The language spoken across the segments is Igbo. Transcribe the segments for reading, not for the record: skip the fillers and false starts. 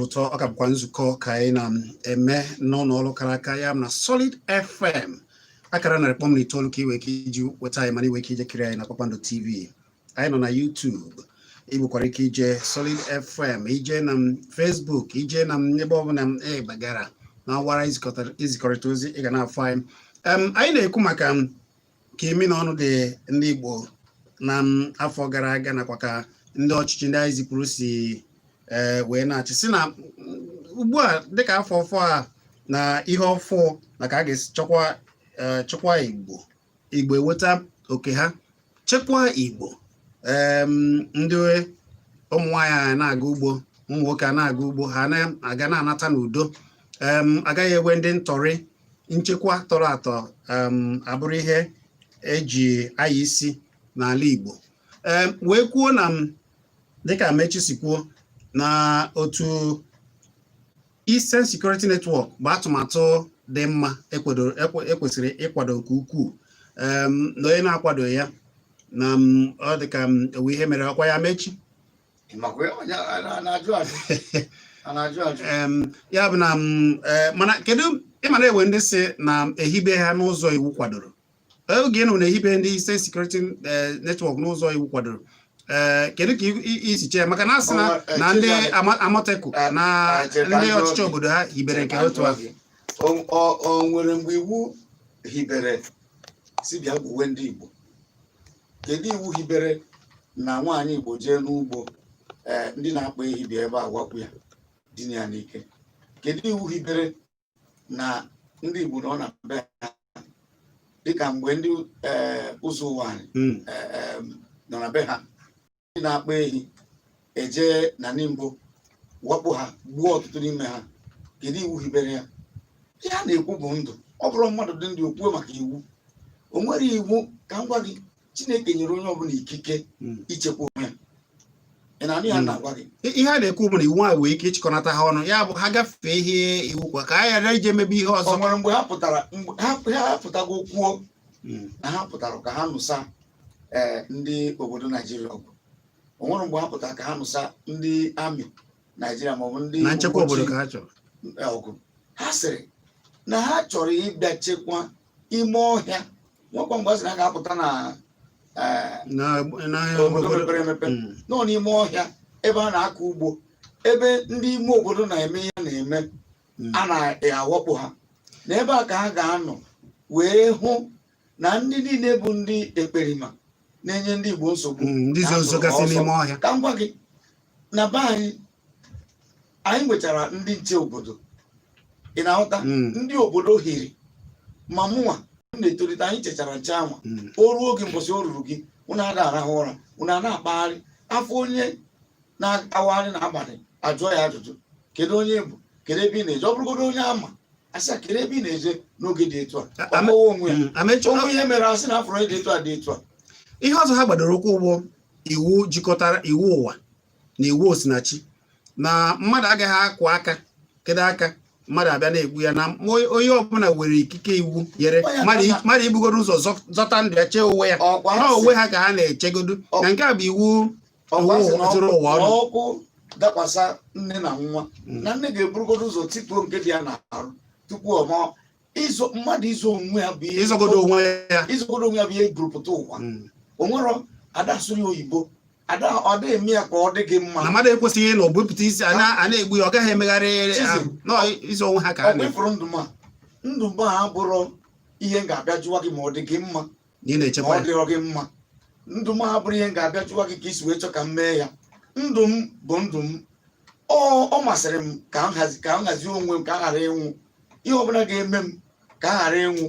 Ụtọ ọ ka bụkwa nzukọ ka anyị na-eme n'ụlọ ọrụ kara aka ya na Solid FM akara 100.9 ka iwe ike iji weta anyị, mana iwe ike ije kiri anyị na Kpakpando TV. Anyị nọ na YouTube. Ị nwekwara ike ije Solid FM, ije na Facebook, ije na ebe ọbụla ị gbagara na awara izikọrịta ozi, ị ga na-afụ anyị. Anyị na-ekwu maka ka imi na ọnụ dị ndị Igbo na afọ gara aga, nakwa ka ndị ọchịchị ndị anyị zipụrụ si wee na-achị, si na ugbu a, dịka afọ ọfọ a na ihe ọfụ na ka a ga-esi chọkwa chekwa Igbo, Igbo eweta oke ha, chekwaa Igbo. Ndị ụmụ nwaanyị a na-aga ugbo, ụmụ nwoke a na-aga ugbo, ha na-aga na-anata n'udo, agaghị enwe ndị ntọrị. Nchekwa tọrọ atọ abụrụ ihe eji aya isi n'ala Igbo. Wee kwuo na m dịka Amechi si kwuo na otu Eastern Security Network bụ atụmatụ dị mma ekwesịrị ịkwado nke ukwuu, na onye na-akwado ya na ọ dị ka ewe ihe mere ọkwa ya, Amechi. Makwa onye a na-ajụ ajụ, a na-ajụ ajụ. Ya bụ na mana kedu ịma na ewe ndị si na ehibe ha n'ụzọ iwu kwadoro? Oge nụ na ehibe ndị Eastern Security Network n'ụzọ iwu kwadoro, kedu ka isi chee? Maka na asị na na ndị Amotekun na chere ka ndị m jụọ ọchịchị gị. Obodo ha hibere nke ha otu ahụ. O nwere mgbe iwu hibere si bịa gbuwe ndị Igbo? Kedu iwu hibere na nwaanyị Igbo jee n'ugbo, ndị na-akpa ehi bịa ebe a wakwu ya, dina ya n'ike? Kedu iwu hibere na ndị Igbo nọ na be ha, dịka mgbe ndị ụzọ ụwa anyị nọ na be ha, ndị na-akpa ehi eje na Nimbo wakpo ha, gbuo ọtụtụ n'ime ha? Kedu iwu hibere ya? Ihe a na-ekwu bụ ndụ. Ọ bụrụ mmadụ dị ndụ, okwuo maka iwu, o nwere iwu. Ka m gwa gị, Chineke nyere onye ọbụla ikike ichekwa onwe ya. Ị na-anụ ihe a na-agwa gị? Ihe a na-ekwu bụ na iwu a nwere ike ịchịkọnata ha ọnụ, ya bụ ha gafee ihe iwu kwa ka a ghara ije mebe ihe O ọzọ. nwere mgbe ha pụtara, mgbe ha pụtago kwuo na ha pụtara ka ha nụsa ndị obodo Naijiria ọgụ? O nwere mgbe ha pụtara ka ha nụsa ndị amị Naijiria maọbụ ndị Na nchekwa obodo uwe ka ha chọrọ. Ojii ọgụ? Ha sịrị na ha chọrọ ịbịa chekwa ime ọhịa. Nwekwa mgbe a sị na ha ga-apụta na na obodo mepere emepe, nọ n'ime ọhịa ebe a na-akọ ugbo, ebe ndị ime obodo na-eme ihe na-eme, a na-awakpo ha. Na ebe a ka ha ga-anọ wee hụ na ndị niile bụ ndị ekperima na-enye ndị Igbo nsogbu Ndị na zo ha nzo chụrụ ha gasị ọsọ. N'ime ọhịa. Ka m gwa gị, na be anyị, anyị nwechara ndị nche obodo. Ị na-aghọta? Ndị obodo hiri ma mụnwa m na-etolite, anyị chechara nche anwa. O ruo oge mbọsị o ruru gị, unu ada arahụ ụra, unu a na-akpagharị afọ. Onye na-awagharị n'abalị, ajụọ ya ajụjụ: "Kedu onye ị bụ? Kedu ebe ị na-eje?" Ọ bụrụgodo onye ama, asị ya, "Kedu ebe ị na-eje n'oge dị etu a?" Ọ kọwa onwe ya. Amechi, onwe ihe mere, asị na afọrọ onye dị etu a dị etu a. Ihe ọzọ ha gbadoro ụkwụ bụ iwu jikọtara iwu ụwa na iwu osinachi, na mmadụ agaghị akwụ aka kedu aka mmadụ abịa na-egbu ya, na onye ọbụla nwere ikike iwu nyere Onye mmadụ ibugoro ụzọ zọta ndụ ya, chee onwe ya. Ọkwa na asị onwe ha ka ha na-echegodu, Ọ- na nke a bụ iwu ọkwa asị na zuru ụwa na ọnụ. Ọkụ dakwasa nne na nwa, na nne ga-eburugodo ụzọ tituo nke dị ya n'arụ tupu ọ ma ịzọ mmadụ. Ịzọ onwe ya bụ ihe Ịzọgodo onwe ya. Ịzọgodo onwe ya bụ ihe burupụta ụwa. O nwero ada asụrụ ya oyibo, ada ọ dị eme ya ka ọ dị gị mma. Na mmadụ ekwesịghị ịnọ bupụta isi a na-egbu ya, ọ gaghị emegharị Chizi. ahụ. Nọ ịzọ onwe ha ka ha Ọkwa na-ekwu. Ịfụrụ ndụ m a, ndụ m a abụrọ ihe m ga-abịa jụwa gị ma ọ dị gị mma Na ị ma na-echekwa ọ ya. dịrọ gị mma. Ndụ m abụrụ ihe m ga-abịa jụwa gị ka isi wee chọọ ka m mee ya. Ndụ m bụ ndụ m. Ọ masịrị m ka m hazie onwe m ka m ghara ịnwụ. Ihe ọbụla ga-eme m ka m ghara ịnwụ,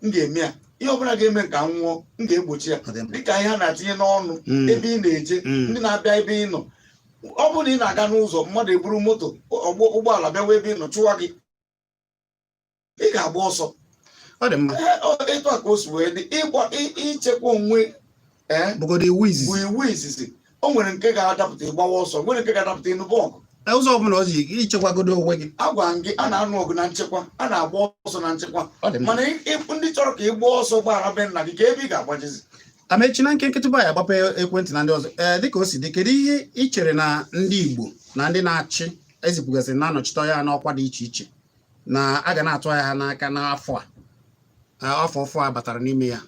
m ga-eme ya. Ihe ọbụla ga-eme m ka m nwụọ, m ga-egbochi ya. Ọ dị mma. Dịka ihe a na-atinye n'ọnụ ebe ị na-eje, ndị na-abịa ebe ị nọ, ọ bụrụ na ị na-aga n'ụzọ, mmadụ eburu moto, ụgbọala bịawa ebe ị nọ chụwa gị, ị ga-agba ọsọ. Ọ dị mma. Ee, etu a ka o si wee dị. Ịgba ichekwa onwe bụgodo iwu bụ izizi. Iwu izizi. O nwere nke ga-adapụta ịgbawa ọsọ, nwere nke ga-adapụta ịnụba ọgụ. Ụzọ ọbụla ọ ji ichekwagodo onwe gị. Agwa m gị, a na-anụ ọgụ na nchekwa, a na-agba ọsọ na nchekwa. Ọ dị mma. Mana ndị chọrọ ka ị gbaa ọsọ gbaghara be nna gị, ka ebe ị ga-agbajezi? Amechi, na nkenke tupu anyị agbape ekwentị na ndị ọzọ, dịka o si dị, kedu ihe ị chere na ndị Igbo na ndị na-achị ezipụgasịrị na-anọchite ya n'ọkwa dị iche iche na a ga na-atụ anya ha n'aka n'afọ a, afọ ọfụ a batara n'ime ya?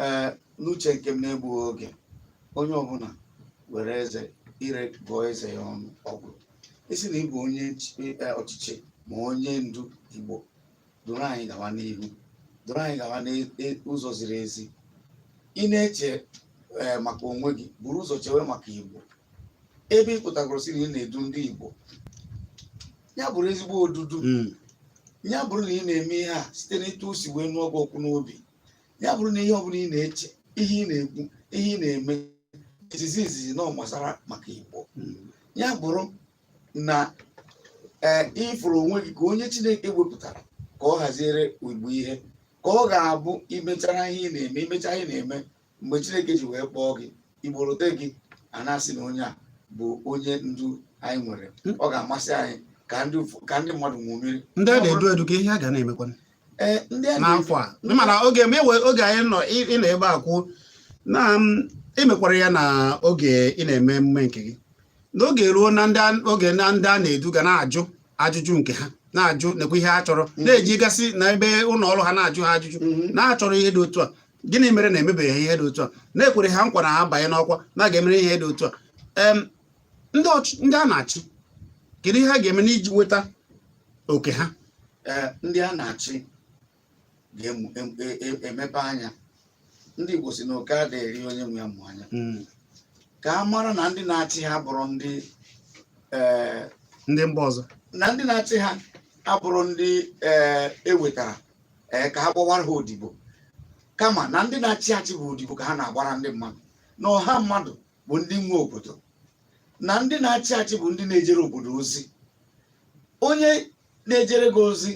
Ee, n'uche nke m, na-egbughị oge, onye ọbụla were eze ire gụọ eze ya ọnụ ọgwụ isi na ịbụ onye ọchịchị ma onye ndu Igbo, duru anyị gawa n'ihu, duru anyị gawa n'ụzọ ziri ezi. Ị na-eche maka onwe gị, buru ụzọ chewe maka Igbo. Ebe ị pụtagoro si na ị na-edu ndị Igbo, ya bụrụ ezigbo odudu, ya bụrụ na ị na-eme ihe a site n'ịtụ o si wee nụọ gị okwu n'obi, ya bụrụ na ihe ọbụla ị na-eche, ihe ị na-ekwu, ihe ị na-eme, izizi izizi na ọ gbasara maka Igbo, ya bụrụ na ịfụrụ onwe gị ka onye Chineke wepụtara ka ọ haziere Igbo ihe, ka ọ ga-abụ imechara ihe ị na-eme, imecha ihe ị na-eme, mgbe Chineke ji wee kpọọ gị, Igbo rote gị, a na-asị na onye a bụ onye ndu anyị nwere. Ọ ga-amasị anyị ka ndị mmadụ ṅomiri. Ndị a na-edu edu, ka ihe a ga na-emekwa Ee, ndị a na-edu n'afọ a, mana oge ewe oge anyị nọ ịnọ ebe a kwuo na emekwara ya na oge ị na-eme emume nke gị, n'oge ruo na ndị oge na ndị a na-edu ga na-ajụ ajụjụ nke ha na-ajụ, nekwa ihe ha chọrọ, na-eji gasị na ebe ụlọ ọrụ ha na-ajụ ha ajụjụ, na-achọrọ ihe dị otu a, gịnị mere na emebeghị ihe dị otu a, na-ekwere ha nkwa na ha banye n'ọkwa na a ga-emere ihe dị otu a. Ndị a na-achị, kedu ihe ha ga-eme n'iji nweta oke ha? Ee, ndị a na-achị ga-emepe anya. Ndị Igbo si na oke adịghị eri onye nwe ya mụ anya. Ka a mara na ndị na-achị ha bụrụ ndị ndị mba ọzọ, na ndị na-achị ha abụrụ ndị ewetara ka ha gbawara ha odibo, kama na ndị na-achị achị bụ odibo ka ha na-agbara ndị mmadụ, na ọha mmadụ bụ ndị nwe obodo, na ndị na-achị achị bụ ndị na-ejere obodo ozi. Onye na-ejere gị ozi,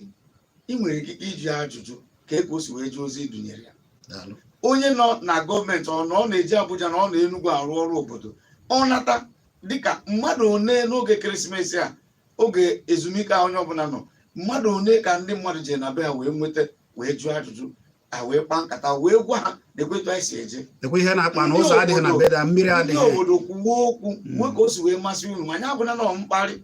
ị nwere ikike ịjụ ya ajụjụ ka e ka o si wee jee ozi idunyere ya. Daalụ. Onye nọ na gọọmenti, ọ nọ, ọ na-eji Abuja na ọ na Enugu arụ ọrụ obodo, ọ nata dịka mmadụ one n'oge ekeresimesi a, oge ezumike a, onye ọbụla nọ, mmadụ one ka ndị mmadụ jere na be ha wee nweta, wee jụọ ajụjụ a, wee kpaa nkata, wee gwa ha na-ekwetu anyị si eje. Ekwe ihe na-akpa na Ndị ụzọ adịghị na beda mmiri ndị adịghị. Obodo kwuwe okwu nwee ka o si wee masị unu, ma anyị abụla nọ mkparị,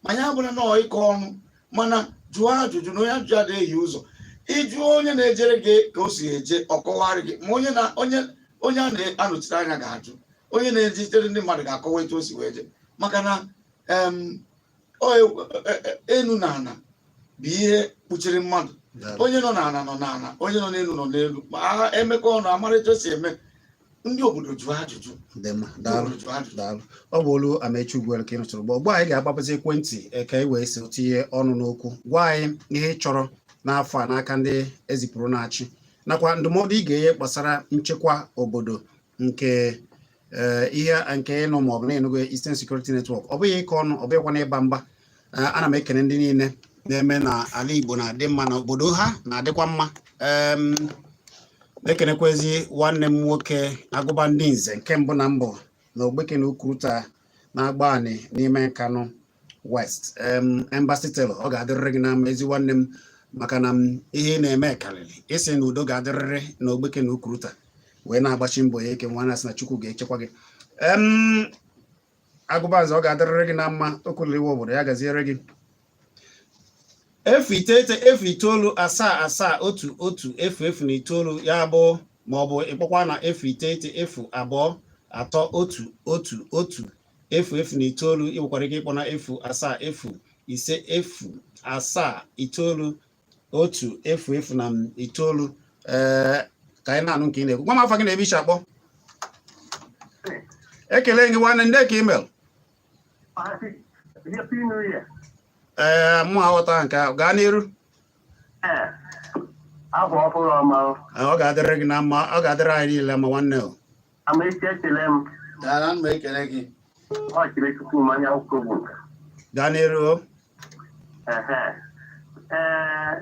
ma anyị abụla nọ ịkọ ọnụ, mana jụọ ajụjụ, na onye ajụjụ adịghị ehi ụzọ. Ịjụọ onye na-ejere gị ka o si eje, ọkọwarị gị, ma onye na onye onye a na-anọchite anya ga-ajụ, onye na-ejitere ndị mmadụ ga-akọwa etu o si wee je, maka na ọ enu na ana bụ ihe kpuchiri mmadụ. Daalụ. Onye nọ n'ala nọ n'ala, onye nọ n'elu nọ n'elu, ma ha emekọ ọnụ amara etu o si eme. Ndị obodo jụọ ajụjụ. Dị mma. Ndị Daalụ. obodo jụọ ajụjụ. Daalụ. Ọ bụ olu Amechi Ugwuelu ka ị nụtụrụ ugbu a. Anyị ga-agbapụzi ekwentị ka e wee si tinye ọnụ n'okwu, gwa anyị ihe ị chọrọ n'afọ a n'aka ndị ezipụrụ na-achị, nakwa ndụmọdụ ị ga-enye gbasara nchekwa obodo, nke ihe nke ịnụ maọbụ na ịnụgo Eastern Security Network. Ọ bụghị ịkọ ọnụ, ọ bụghịkwa na ịba mba. Ana m ekene ndị niile na-eme na ala Igbo na-adị mma, na obodo ha na-adịkwa mma. Na-ekenekwezi nwanne m nwoke Agụba ndị Nze nke mbụ na mbụ na Ogbeke na Ukuruta na-agba anị n'ime Nkanụ West, Embassy Taylor, ọ ga-adịrịrị gị na mma, ezi nwanne m, maka na m ihe ị na-eme karịrị ịsị na udo ga-adịrịrị na Ogbeke na Ukuruta, wee na-agbachi mbọ ya ike. Nwa na-asị na Chukwu ga-echekwa gị. Agụba nze, ọ ga-adịrịrị gị na mma. Okwuliriwe obodo ya gaziere gị. 0 9 0 9 7 7 1 1 0 0 na 9, ya bụ, ma ọ bụ ịkpọkwa na 0 9 0 2 3 1 1 1 0 0 na 9. Ị nwekwara ike ịkpọ na 0 7 0 5 0 7 9 1 0 0 na 9. Ee, ka anyị na-anụ nke ị na-ekwu. Gwa m afa gị na ebe isi akpọ. Ekele gị, nwanne. Ndị ka email. Happy New Year. Ee, mụ aghọta nke ahụ. Gaa n'iru. Ee, afọ ọhụrụ ọma. Ee, ọ ga-adịrị gị na mma, ọ ga-adịrị anyị niile ma, nwanne o. Amaechi, ekele m. Dara mma, ekele gị. Ọ chịrị Chukwu mmanya akwụkwọ bụ nka. Gaa n'iru o. Ehe. Ee,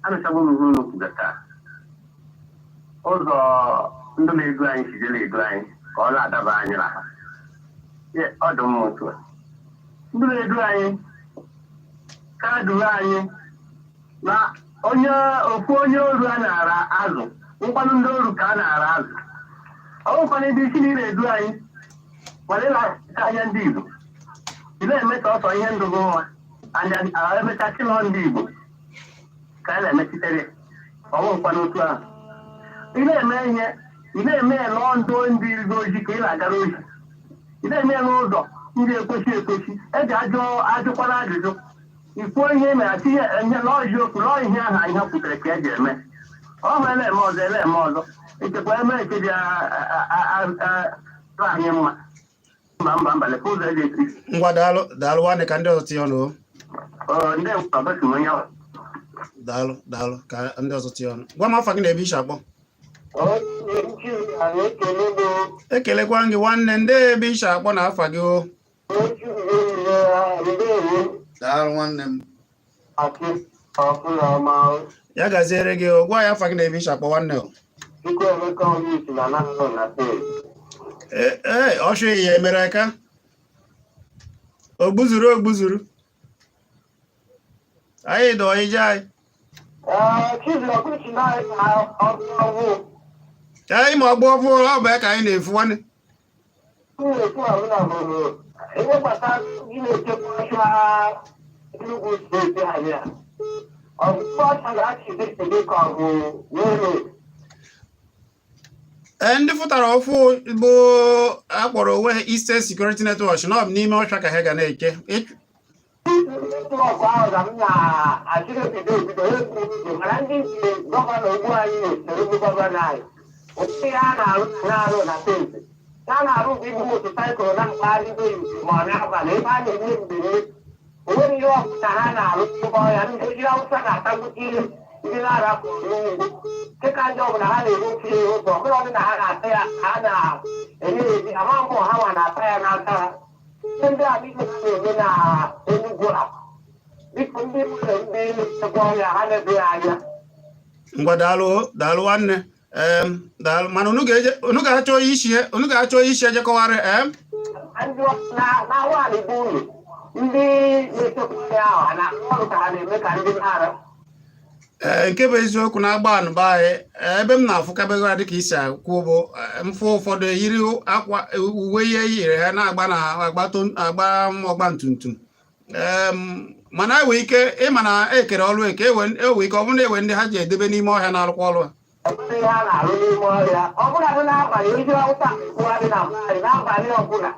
anụchago m ihe unu kwuga taa. Ụzọ ndị na-edu anyị site na-edu anyị ka ọ na-adaba anyị na ha. Ye, ọ dị mma otu a. Ndị na-edu anyị ka duru anyị na onye ofu onye oru a na-ara azụ, nkwanụ ndị oru ka a na-ara azụ. Ọ bụkwanụ ndị isi niile edu anyị mana ịla anya ndị Igbo. Ị na-eme sọsọ ihe ndụ gị nwa anya emecha nọ ndị Igbo ka a na-emechitere ọ bụghịkwa n'otu ahụ. Ị na-eme ihe, ị na-eme ya nọọ ndụ ndị irigo oji ka ị na-agara oji. Ị na-eme ya n'ụzọ ndị ekwesị ekwesị eji ajụ ajụkwana ajụjụ ikwuo ihe ị mere tinye ihe n'ọji okwu nọọ ihe ahụ anyị ha kwutere ka eji eme. Ọ hụ eme ọzọ eme ọzọ echekwa eme nke ji anyị mma. Mba, mba, mba, lekwa ụzọ eji esi. Ngwa, daalụ, daalụ nwanne, ka ndị ọzọ tinye ọnụ o. Ọ, ndị ọbasi m onye ahụ. Daalụ, daalụ, ka ndị ọzọ tinye ọnụ. Gwa m afa gị na ebe ishi akpọ. Ekelekwa gị nwanne, ndị ebe ishi akpọ na afa gị o. Daalụ nwanne m. Ya gaziere gị o. Gwa ya afa gị na ebe ishi akpọ, nwanne o. Chukwuemeka Onyeisi na National na steeti. Ee, ọchụ ya emere aka ogbuzuru ogbuzuru anyị dọ ije anyị. Ee, Chizi Ọkụchi na ọgụ ọgwụ. Ee, ịma ọgbọ ọfụ ọ bụ ya ka anyị na-efu, nwanne. Na-ekwu ahụ na bụrụ ihe gbasara ị na-echekwa ọchụ Enugu steeti anyị a. Ọgụgụ ọcha ga-achị dị ka ọ bụ were. Ee, ndị fụtara ọfụ bụ akpọrọ onwe ha Eastern Security Network na ọ bụ n'ime ọcha ka ha ga na-eke. Network ahụ ka m na-achịrị ebido ebido ebido, mana ndị nke gọvanọ ugbu anyị na-esoro bụ gọvanọ anyị otu ihe a na-arụ na steeti ha na-arụ bụ ibu motorcycle na-akpagharị be ma ọ n'abalị ebe a na-eme mmemme. Onweghị ihe ọbụla ha na-arụ n'ime ọhịa. Ndị ojii Awụsa na-atagbute ihe ndị na-arapụ n'ugwu dịka ndị ọbụla ha na-erochi ya ụzọ ọbụla ọbụla ha na-ata ya, ha na-enye ya ezi ama mbọ ha nwa na-ata ya n'aka ha. Ihe ndị a niile ha na-eme na Enugu a, biko, ndị nwere ndị nchekwa ọhịa ha na-ebe ya anya. Ngwa, daalụ, daalụ nwanne. Daalụ, mana unu ga-eje, unu ga-achọ onye isi, unu ga-achọ onye isi ejekọwarị ndị na-awalị bụ unu ndị na-echekwa ọhịa ahụ ha na-arụ ọrụ ka ha na-eme ka ndị na-arụ. Ee, nke bụ eziokwu na agba anụba anyị, ebe m na-afụkabego ya dịka isi akwụ bụ mfụ ụfọdụ eyiri akwa uwe ihe yiri ha na-agba na agba ọgba tum tum, mana enwe ike ịma na ekere ọrụ eke ewe ike ọ bụrụ na ewe ndị ha ji edebe n'ime ọhịa na-arụkwa ọrụ ha. Enweghị ihe a na-arụ n'ime ọhịa ọ bụla dị n'abalị. Ndị Awụsa na-ekwugharị na mmadụ n'abalị ọbụla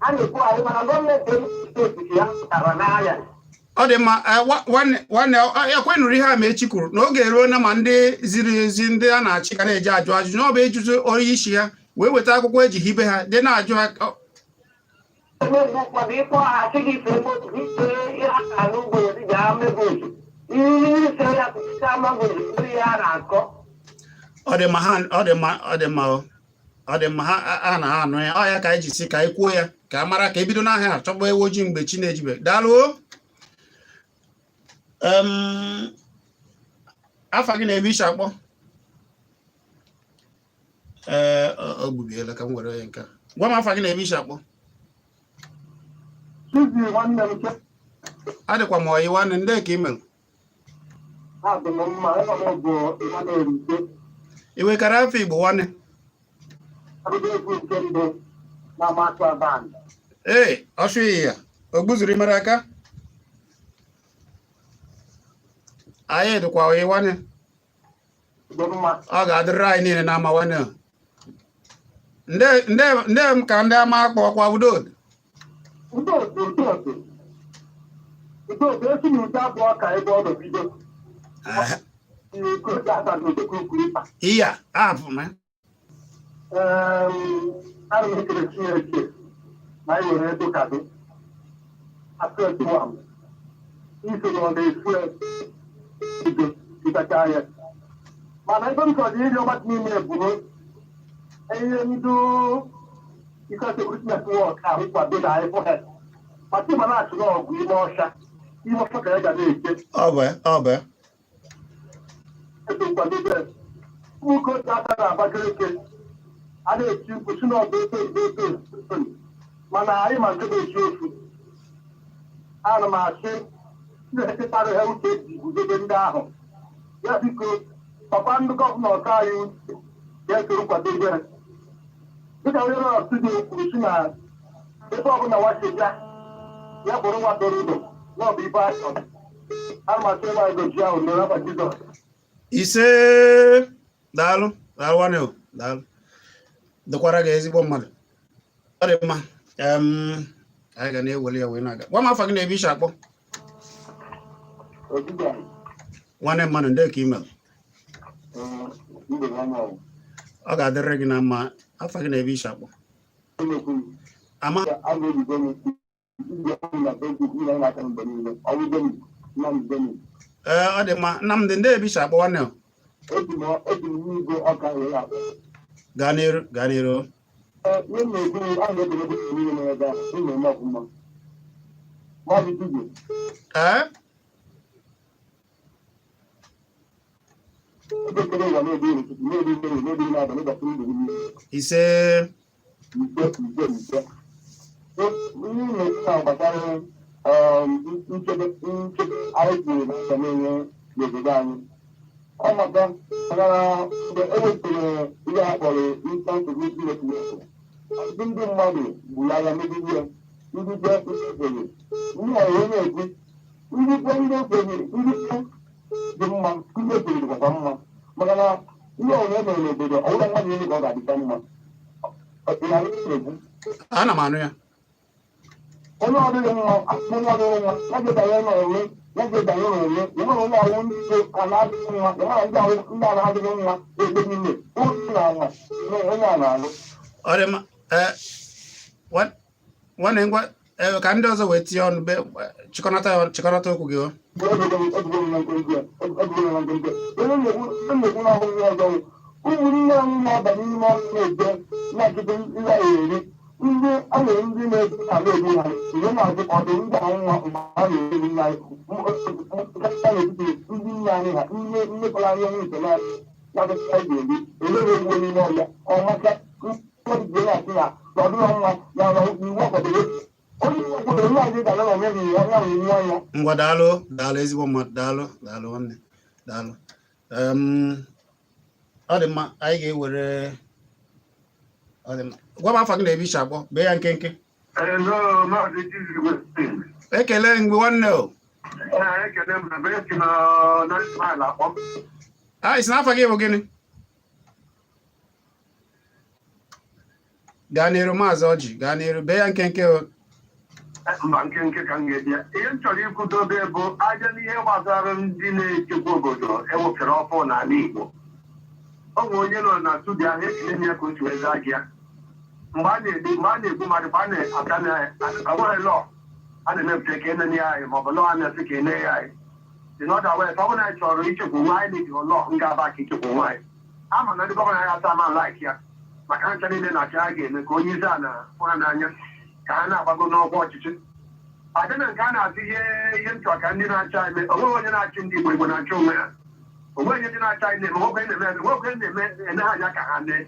ha na-ekwugharị, mana gọọmenti Enugu steeti ya pụtara n'anya. Ọ dị mma. Nwanne, nwanne, ya kwenụrụ ihe a ma echi kwuru na oge eruo na ma ndị ziri ezi ndị a na-achị ga na-eji ajụ ajụjụ na ọ bụ ejuju onye isi ha wee weta akwụkwọ eji hibe ha dị na-ajụ ha. Eme mgbe ụfọdụ ịkpọ ha sị gị fee moto ife ihe a na-anụ ugboro dị ga megozu ihe ife ya pụta magozu ihe a na-akọ. Ọ dị mma ha, ọ dị mma, ọ dị mma o. Ọ dị mma ha a na ha anụ ya. Ọ ya ka anyị ji si ka anyị kwuo ya ka a mara ka ebido n'ahịa achọgba ewu ojii mgbe chi na-ejibe. Daalụ o. Afa gị na-ebe ishi akpọ? Ee, ọ gbubiela ka m were ya nke a. Gwa m afa gị na-ebe ishi akpọ. Chizi nwanne m ke. Adịkwa m ọyị nwanne, ndị ka ị mere? Adị m mma, ebe m bụ Emmanuel Ute. Ị nwekara afọ Igbo, nwanne? Abụdo egwu nke mbụ na Amakwa Band. Ee, ọchụ ya o gbuzuru imere aka anyị dịkwa ọyị nwanne. Dị mma. Ọ ga-adịrịrị anyị niile na ama nwanne. Ndị ndị ndị m ka ndị ama akpọ ọkwa udo. Udodo, udodo, udodo esi na udo abụọ ka ebe ọ nọ bido. Iko ata na odekwukwurịta. Iya afụ m. Ana m ekele Chineke na anyị nwere ego ka gị atụ etuwa m iso na ọ na-efu ego ịtacha ya, mana ebe m chọrọ iri ọgbatị n'ime bụrụ ihe ndị ike security network ahụ kwado na anyị ha maka ịma na-achụ n'ọgụ ime ọsha, ime ọsha ka ya ga na-eche. Ọ bụ ya, ọ bụ ya. Ebe nkwadobe nwoke otu aka na Abakaliki a na-eti mkpu si n'ọdụ ofe ofe ofe, mana anyị ma nke bụ eziokwu. Ana m asị ndị echetara ha uche ji guzobe ndị ahụ ya, biko, papa ndị gọvanọ ọka anyị uche ga-esoro nkwadobe ha dịka onye nọ na studio kwuru si na ebe ọbụla nwachibịa Ya kpụrụ nwa toro ibe na ọ bụ ife achọ. Ana m asị nwaanyị gochi ahụ n'afa Jizọs. Ise, daalụ, daalụ nwanne o, daalụ. Dịkwara gị ezigbo mmadụ. Ọ dị mma. Anyị ga na-eweli ya wee na-aga. Gwa m afa gị na ebe i si akpọ. Nwanne mmadụ, ndị ka email. Ọ ga-adịrịrị gị na mma. Afa gị na ebe i si akpọ. Ama ee, ọ dị mma. Nnamdị, ndị ebe i si akpọ, nwanne o? Gaa n'iru, gaa n'iru. Ee, ise. Nchebe anyị kwuru na na-enye n'obodo anyị ọ maka makana mgbe e wepụrụ ihe a kpọrọ Eastern Security Network, ọtụtụ ndị mmadụ gburu agha megide ya. Ndị be ndị okenye, ndị ọrụ na-ekwu, ndị be ndị okenye, ndị be dị mma, ndị okenye dịkwakwa mma, maka na ihe ọbụla e mere n'obodo, ọ bụla mmadụ niile ka ọ ga-adịcha mma. Ị na-anụ ihe m na-ekwu? Ana m anụ ya. Onye ọdịghị mma, onye ọdịghị mma ya ga-edanye n'onwe ya, ga-edanye n'onwe ya. Nwere onye ahụ ndị ike a na-adịghị mma ya, nwere ndị ahụ ndị a na-adịghị mma ebe niile, onye na-ala onye a na-alụ. Ọ dị mma. Ee, nwanne, ngwa, ee, ka ndị ọzọ wee tinye ọnụ be chịkọnata ya, chịkọnata okwu gị o. Onye na-ekwu na ahụhụ ọzọ, ụmụnne anyị na-aba n'ime ọrụ na-eje na-achịkwa ihe a eri, ndị a nwere ndị na-eji ala egbu ha, ihe na-adị ọdụ ndị ahụ nwa mgbe a na-eri nne anyị n'etiti ndị nne anyị ha, nne nne kọrọ anyị onye nke na-adịcha anyị ga-eri eleghị egbu n'ime ọhịa. Ọmaka mmadụ ji na-asị na ọ dịghị mma na iwu akwadoro onye iwu kwadoro onye anyị ga-ala na onye ya ya nwere nwa ya. Ngwa, daalụ, daalụ, ezigbo mmadụ, daalụ, daalụ nwanne, daalụ. Ọ dị mma, anyị ga-ewere. Ọ dị mma, gwa m afa gị na ebe i si akpọ, bee ya nkenke. Hello, Maazị Chizigwe. Ekele mgbe nwanne o. Ekele m na ebe si na Ismail akpọ. A isi na afa gị bụ gịnị? Gaa n'iru, Maazị Ọjị, gaa n'iru, bee ya nkenke o. Mba, nkenke ka m ga-eji ya. Ihe m chọrọ ikwudobe bụ aja n'ihe gbasara ndị na-echekwa obodo ewepụtara ọfụ n'ala Igbo. Ọ bụ onye nọ na studio ahụ, ekele m ya ka o si wee zaa gị ya. Mgbe a na-egbu mgbe a na-egbu mmadụ, mgbe a na-ata na enweghị law a na-emepụta ka enene ya anyị, maọbụ law a na-asị ka ene ya anyị. In other words, ọ bụrụ na anyị chọrọ ichekwa onwe anyị, need law ngaba ka ichekwa onwe anyị. Ama na ndị governor anyị asa ama like ya, maka ha ncha niile na-achị ha ga-eme ka onye isi a na hụ ha n'anya ka ha na-agbago n'ọkwa ọchịchị. Abịa na nke a na-asị ihe ihe m chọrọ ka ndị na-achị anyị mee, onweghị onye na-achị ndị Igbo. Igbo na-achị onwe ha. Onweghị onye ndị na-achị anyị na-eme, nwoke na-eme, nwoke na-eme ene ha anya ka ha mee.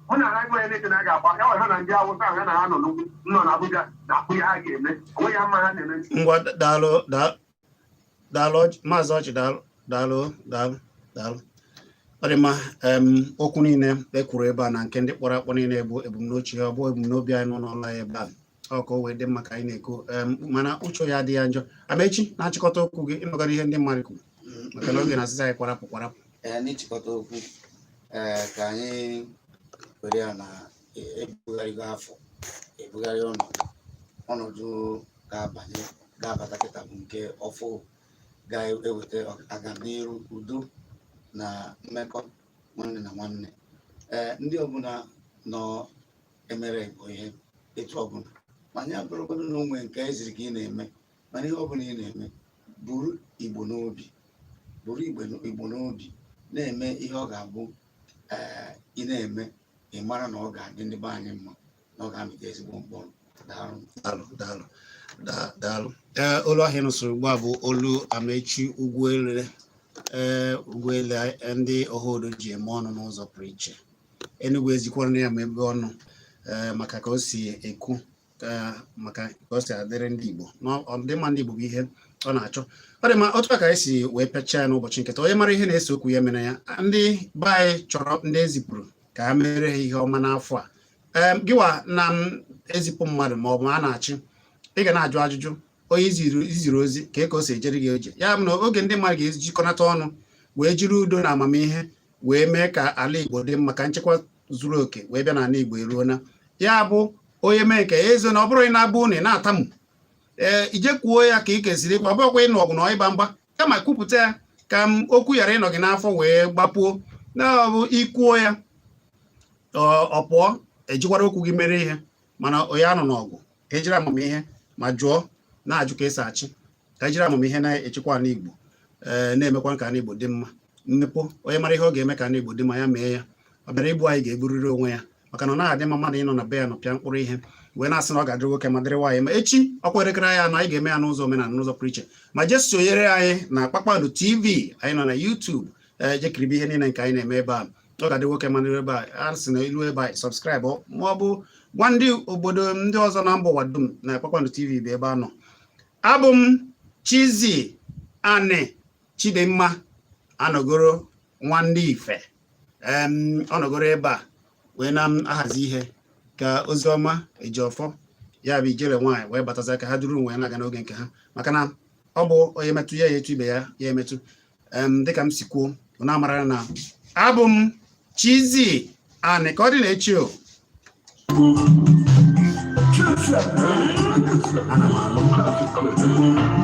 Mụ na ha enweghị ndị na ga-agba ya ha na ndị Awụsa ahụ ya na ha nọ n'ugwu nọ n'Abuja na-akpụ ihe ha ga-eme. Onweghị ha mma ha na-eme. Ngwa, daalụ, daalụ, Maazị Ọchị, daalụ, daalụ, daalụ, daalụ. Ọ dị mma. Okwu niile e kwuru ebe a na nke ndị kpọrọ akpọ niile bụ ebumnuche ha, ọ bụ ebumnobi anyị nọ n'ụlọ anyị ebe a, ọ ka o wee dị mma ka anyị na-ekwu. Mana uche ya adịghị ya njọ. Amechi, na-achịkọta okwu gị, ịnụgara ihe ndị mmadụ kwuru, maka na oge na-asịsị anyị kwarapụ kwarapụ. Ee, n'ịchịkọta okwu, ee, ka anyị were ya na ebugharịgo afọ, ebugharị ọnọdụ, ọnọdụ ga-abanye ga-abata kịta bụ nke ọfụ ga-eweta agamniru, udo na mmekọ nwanne na nwanne. Ee, ndị ọbụla nọ emere Igbo ihe etu ọbụla, ma anyị abụrụgodo na onwe nke eziri ka ị na-eme, mana ihe ọbụla ị na-eme, buru Igbo n'obi, buru Igbo n'obi na-eme ihe ọ ga-abụ, ee, ị na-eme, ị mara na ọ ga-adị ndị be anyị mma, na ọ ga-amịta ezigbo mkpụrụ. Daalụ. Daalụ, daalụ, daalụ. Ee, olu ahụ ị nụsịrị ugbu a bụ olu Amechi Ugwuele. Ee, Ugwuele ndị Ohodo ji eme ọnụ n'ụzọ pụrụ iche. Enugu ezikwara ya ma ebe ọnụ, ee, maka ka o si ekwu maka ka o si adịrị ndị Igbo na ọdịmma ndị Igbo bụ ihe ọ na-achọ. Ọ dị mma, otu a ka anyị si wee pịachaa ya n'ụbọchị nketa. Onye mara ihe na-ese okwu ya mere ya. Ndị be anyị chọrọ ndị ezipụrụ ka ha mere ha ihe ọma n'afọ a. Ee, gịwa na m ezipụ mmadụ ma ọ bụ a na-achị, ị ga na-ajụ ajụjụ. Onye iziri ozi ka o si ejere gị oje. Ya bụ na oge ndị mmadụ ga-ejikọnata ọnụ wee jiri udo na amamihe wee mee ka ala Igbo dị mma, ka nchekwa zuru oke wee bịa n'ala Igbo eruona. Ya bụ, onye mee nke ya ezo na ọ bụrụ ị na-abụ unu ị na-atamu, ee, ije kwuo ya ka ị kesịrị ịkwa. Ọ bụrụkwa ịnụ ọgụ na ịgba mgba, kama kwupụta ya ka m okwu ghara ịnọ gị n'afọ wee gbapuo. Na ọ bụ ikwuo ya, ọ pụọ, ejikwara okwu gị mere ihe. Mana onye anọ n'ọgụ ka ejiri amamihe ma jụọ na-ajụ ka esi achị, ka ejiri amamihe na-echekwa ala Igbo, ee, na-emekwa ka ala Igbo dị mma. Mmepe, onye mara ihe ọ ga-eme ka ala Igbo dị mma, ya mee ya. Ọ bịara igbu anyị, ga-egburiri onwe ya, maka na ọ naghị adị mma mmadụ ịnọ na be ya nọ pịa mkpụrụ ihe wee na-asị na ọ ga-adịrị nwoke ma dịrị nwaanyị. Ma echi ọkwa elekere anyị 4, anyị ga-eme ya n'ụzọ omenala, n'ụzọ pụrụ iche. Ma jee sonyere anyị na Kpakpando TV anyị nọ na YouTube, ee, jekiribe ihe niile nke anyị na-eme ebe a. Ọ ga-adị nwoke ma dịrị ebe a. A sị na ilu ebe a, subscribe ma ọ bụ gwa ndị obodo ndị ọzọ na mba ụwa dum na Kpakpando TV bụ ebe a nọ. Abụ m Chizzy Ani Chidimma anọgoro nwa ndị Ife. Ọ nọgoro ebe a wee na-ahazi ihe ka ozi ọma Ejiọfọ, ya bụ ijele nwaanyị, wee batazi ka ha duru onwe ya na-aga n'oge nke ha, maka na ọ bụ onye metụ ya, ya etu ibe ya ya emetụ. Dịka m si kwuo, unu amara na abụ m Chizzy Ani. Ka ọ dị na echi o. Ana m alụ.